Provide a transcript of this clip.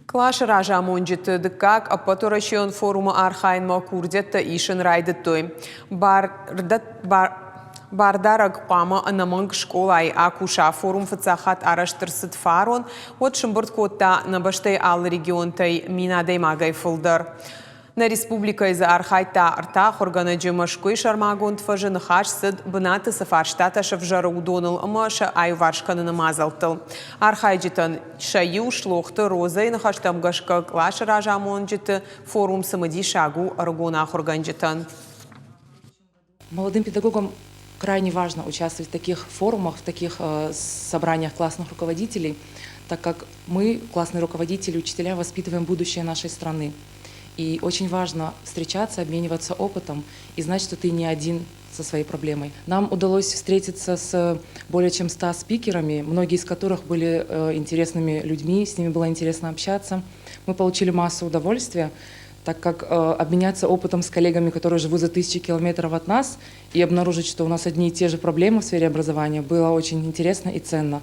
Къласы разамонджыты дыккаг ӕппӕтуӕрӕсейон форумы архайынмӕ курдиӕттӕ исын райдыдтой. Бардарӕг хъуамӕ ӕнӕмӕнг скъолайы акуса. Форум фыццаг хатт арӕзт ӕрцыд фарон, уӕд сымбырд кодта нӕ бӕстӕйы алы регионтӕй 1000 адӕймагӕй фылдӕр. Нӕ республикӕйы дзы архайдта ӕртӕ ахуыргӕнӕджы. Мӕскуыйы сӕрмагонд фӕзы ныхас цыд, бынаты цы фарстатӕ сӕвзӕры, уыдоныл ӕмӕ сӕ аиуварс кӕныны мадзӕлттыл. Архайджытӕн сӕ иу Слохты Розӕйы ныхӕстӕм гӕсгӕ къласы разамонджыты форум цымыдисаг у ӕрыгон ахуыргӕнджытӕн. Молодым педагогам крайне важно участвовать в таких форумах, в таких собраниях классных руководителей, так как мы, классные руководители, учителя, воспитываем будущее нашей страны. И очень важно встречаться, обмениваться опытом и знать, что ты не один со своей проблемой. Нам удалось встретиться с более чем 100 спикерами, многие из которых были интересными людьми, с ними было интересно общаться. Мы получили массу удовольствия, так как обменяться опытом с коллегами, которые живут за тысячи километров от нас, и обнаружить, что у нас одни и те же проблемы в сфере образования, было очень интересно и ценно.